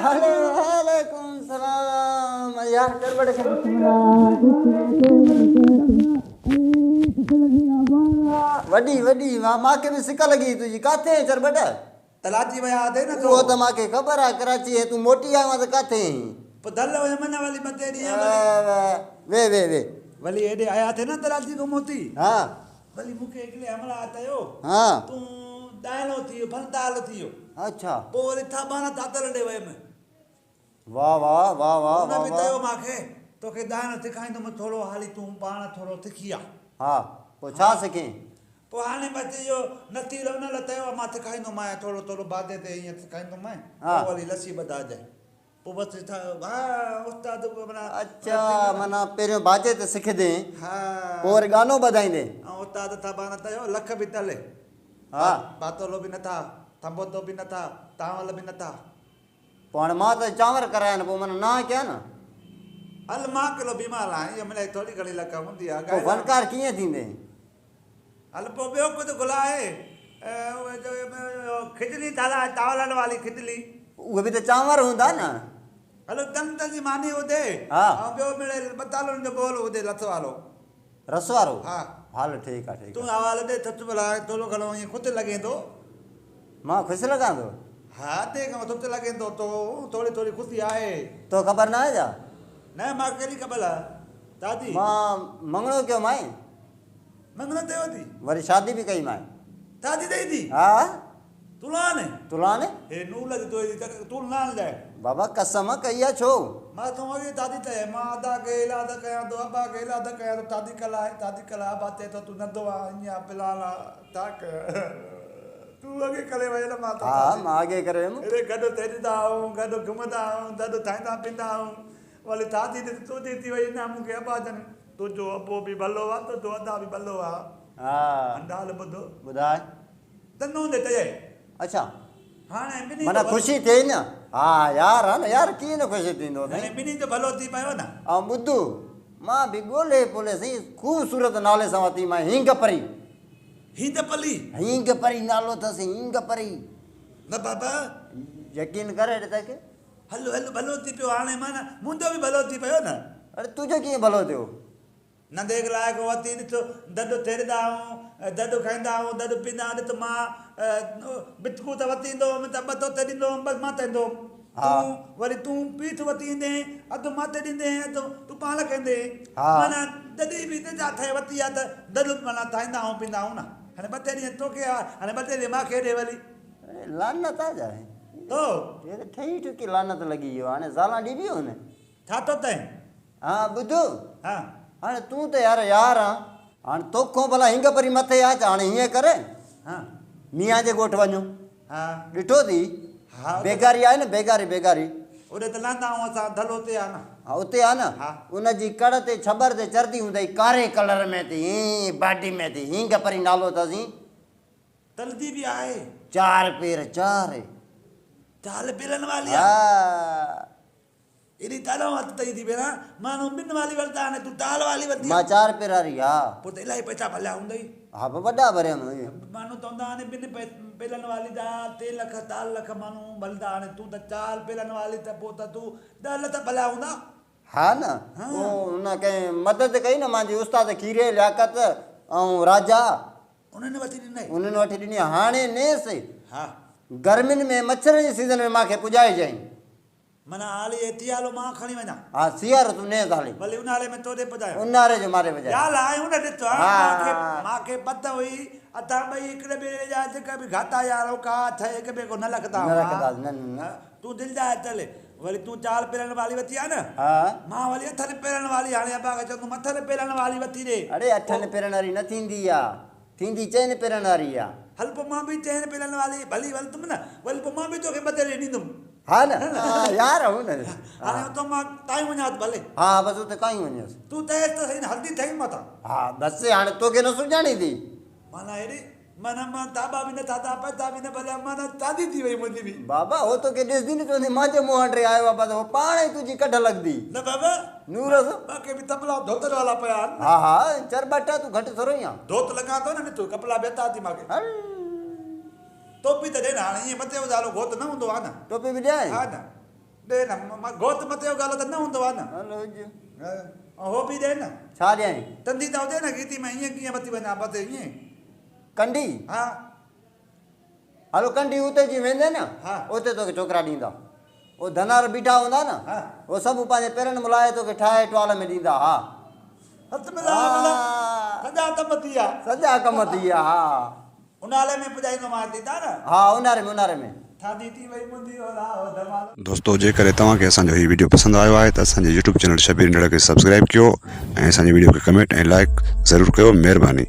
هلي وعليڪم سلام يار چرٻٽ کي وڏي وڏي مانکي به سڪ لڳي تنهنجي ڪاٿي آهين چرٻٽ؟ ڪراچي ويا هئا نه اهو ته مانکي خبر آهي ڪراچي آهين تون موٽي آيو آهين ته ڪاٿي آهين؟ پوء دل ويم نه ولي ٻه ٽي ڏينهن ولي وي وي وي. ولي هيڏي آيا ٿي نه ڪراچي کان موٽي. ها. ولي مون کي هڪڙي همراهه چيو. ها. تون ڏائڻو ٿي ويو ڦلتال ٿي ويو. اڇا. پوء وري ٿاٻاڻا تاتل ڏي ويم. واه واه واه واه هن واه به واه. چيو مان کي توکي ڳائڻ سکائيندم ٿورو حالي تون پاڻ ٿورو سکي آ. ها پوء ڇا سکين؟ پوء هاڻي بس اهو نصير ان لاء چيو آ مان سکائيندومانء ٿورو ٿورو باجي تي ائين سکائيندومانء ها. پوء وري لسي ٻڌائجانء پوء بس ها استاد معنيٰ اڇا معنيٰ پهريون باجي تي سکندين ها پوء وري ڳانو ٻڌائيندين. ۽ استاد ٿاٻاڻ چيو لک به تلي ها. باتولو به نٿا ٿنڀوتو به نٿا تانول به نٿا. پوء هاڻي مان ته چانور ڪرايا آهن پوء معنيٰ نانء ڪيان نه. هل مان ڪلو بيمار آهيان اهو ملائي ٿوري گهڻي لک هوندي آهي پوء فنڪار ڪيئن ٿيندين؟ هل پوء ٻيو ڪجهه گهرائي کچلي ٿالهه چانورن واري کچلي. اهي به ته چانور هوندا نه. هل تن تن جي ماني هجي ۽ ٻيو مڙئي ٻتالن جو ٻول هجي رس وارو. رس وارو؟ ها. هل ٺيڪ آ ٺيڪ آ. تون حوالي ڏي ٿچ ڀلا ٿورو گهڻو ائين خوش لڳين ٿو. مان خوش لڳان ٿو؟ ها تي کان ٿچ لڳين ٿو تو ٿوري ٿوري خوشي آهي. تو خبر ناهي ڇا؟ نه مان ڪهڙي خبر آ دادي. مان مڱڻو ڪيو مائين. مڱڻو ڪيو ٿي؟ وري شادي به ڪئي مائين. شادي ڪئي ٿي؟ ها. تلان؟ تلان؟ هي نور لڳ تو جي تون نه آڻجانء. بابا قسم ڪئي آ ڇو؟ مان تون اڳي دادي چئي مان ادا کي ايلاز ڪيان ٿو ابا کي ايلاز ڪيان ٿو دادي ڪل آهي دادي ڪل آهي ابا چئي ٿو تون ننڍو آ ائين آ پلان آ ڇا ڪيان تون اڳي ڪري وئين نه مان ها مان اڳي ڪري ويم. اڙي گڏ تيڏندا آهون گڏ گهمندا آهون گڏ کائيندا پيندا آهون ولي دادي ڏس تنهنجي ٿي وئي نه مون کي ابا جن تنهنجو ابو به ڀلو آ تنهنجو ادا به ڀلو آ. ها. هنڊال ٻڌو. ٻڌاء. تنو the چيائين. اڇا. هاڻي ٻنهي جو معنيٰ ڀلو. خوشي ٿئي نه. ها يار ها نه يار ڪيئن نه خوشي ٿيندو هاڻي سائين. ٻنهي جو ڀلو ٿي پيو نه. ۽ ٻڌ مان به ڳولهي پولهي سائين خوبصورت نالي سان ورتي مان هينگ پري. هينگ پلي. هينگ پري نالو اٿس هينگ پري. نه بابا. يقين ڪر هيڏي تڪ. هل هل ڀلو ٿي پيو هاڻي معنيٰ منهنجو به ڀلو ٿي پيو نه. اڙي تنهنجو ڪيئن ڀلو ٿيو. ننديڪ لائق وتي ڏٺ دڏ ٿيڙدا آهون، دڏ کائيندا آهون، دڏ پيندا آهون، ڏٺ مان بتڪوت وتي ايندو هوم ته ٻه توتي ڏيندو هوم ٻه مان تي ايندو هوم. تون وري تون پيٺ وتي ايندين، اڌ مان تي ڏيندين، اڌ تون پاڻ کائيندين. معنيٰ دڏي به تنهنجا ٺهي وتي آ ته دڏ معنيٰ ٺاهيندا آهون پيندا آهون نه. هاڻي ٻه ٽي ڏينهن توکي آ، هاڻي ٻه ٽي ڏينهن مان کي ڏي وري. اڙي لعنت آ جا هي. تو. هي ته ٺهي ٺڪي لعنت لڳي ويو هاڻي زالان ڏبيون هن. ڇا ٿو چئين؟ ها ٻڌ. ها. هاڻي تون ته يار يار آن. هاڻي توکون ڀلا هينگ پري مٿي آ ڇا؟ هاڻي هيئن ڪر. ها. ميان جي ڳوٺ وڃون. ها. ڏٺو ٿي؟ ها. بيگاري آهي نه بيگاري بيگاري. اوڏي ته لهندا آهيون اسان ڌل اتي آ نه. ها اتي آ نه. ها. ان جي ڪڙ تي ڇٻر تي چردي هوندئي ڪاري ڪلر ۾ ٿي هين باڊي ۾ ٿي هينگ پري نالو اٿس هين. تلدي به آهي. چار پير چار. چال پيرن والي آ. ها. ايڏي تالان هٿ تئي ٿي ڀيڻا، ماڻهو ٻن والي ورتا هاڻي تون تال والي ورتي مان چار پيراري ها. پوء ته الاهي پئسا ڀليا هوندئي. ها به وڏا ڀريم. ماڻهو چوندا هاڻي ٻن پيلن والي جا ٽي لک چار لک ماڻهو ڀلدا هاڻي تون ته چار پيلن والي ته پوء ته تون ڏهه لک ڀليا هوندا. ها نه پوء هن ڪنهن مدد ڪئي نه مانجي استاد کيري لياقت ۽ راجا. انهن وٺي ڏنئي. انهن وٺي ڏني هاڻي نيس. ها. گرمين ۾ مڇرن جي سيزن ۾ مانکي پڄائجائين. معنيٰ هالي هي ٿيالو مان کڻي وڃان. ها سيارو تون نيز هالي. ڀلي اونهاري ۾ توڏي پڄايان. اونهاري جو ماري پڄايان. ڳالهه آهي ان ڏٺ ها مان کي پت هئي اسان ٻئي هڪڙي ٻئي جا جيڪا به گهاٽا يار هو ڪا ٺهي هڪ ٻئي کان نه لکندا نه لکندا نه نه. تون دل جاء چل وري تون چال پيرن والي وتي آ نه. ها. مان وري اٺن پيرن والي هاڻي ابا کي چوندم اٺن پيرن والي وتي ڏي. اڙي اٺن پيرن واري نه ٿيندي آ ٿيندي چئن پيرن واري آ. هل پوء مان به چئن پيرن والي ڀلي ولتم نه وري پوء مان به توکي ٻه ڏيندم. ها نه ها يار هو نه. هاڻي اتان مان ڪاهيون وڃان ته ڀلي. ها بس اتي ڪاهيون وڃيس. تون چيس ته سائين هلدي ٺهي متان. ها بس هاڻي توکي نه سڃاڻي ٿي. معنيٰ هيڏي معنيٰ مان تابا به نه ٿاڌا پئسا به نه ڀريا معنيٰ شادي ٿي وئي منهنجي به. بابا هو توکي ڏسندي نه چوندي مانجي منهن ٽي آيو آ بس هو پاڻ ئي تنهنجي ڪڍ لڳندي. نه بابا نور سو. باقي به تبلا ڌوتن والا پيا آهن نه. ها ها چرٻٽ آ تون گهٽ ٿورو ئي آن. ڌوت لڳان ٿو نه نت ڪپلا بيتا ٿي مانکي. هل. ٽوپي ته ڏي نه هاڻي ائين مٿي وزارو گهوت نه هوندو آ نه. ٽوپي به ڏيانء؟ ها نه. ڏي نه گهوت مٿي جو ڳالهه ته نه هوندو آ نه. هل هج. ۽ هو به ڏي نه. ڇا ڏيانء؟ تندي ته هجي نه گيتي ۾ ائين ڪيئن وتي وڃان بس ائين. ڪنڊي؟ ها. هلو ڪنڊي اتي جي ويندين نه ها. اتي توکي ڇوڪرا ڏيندا. او ڌنار بيٺا هوندا نه ها. هو سڀ پنهنجي پيرن ملائي توکي ٺاهي ٽوال ۾ ڏيندا ها. هٿ ملا ملا سڄا ڪم ٿي ويا. سڄا ڪم ٿي ويا ها. اونهاري ۾ پڄائيندومانء ٿي ته نه. ها اونهاري ۾ اونهاري ۾. ٿاڌي ٿي وئي منهنجي او راهه ڌمال. دوستو جيڪڏهن توهان کي اسان جو هي وڊيو پسند آيو آهي ته اسان جي يوٽيوب چينل شبير انڙ کي سبسڪرائب ڪيو ۽ اسان جي وڊيو کي ڪمينٽ ۽ لائڪ ضرور ڪيو مهرباني.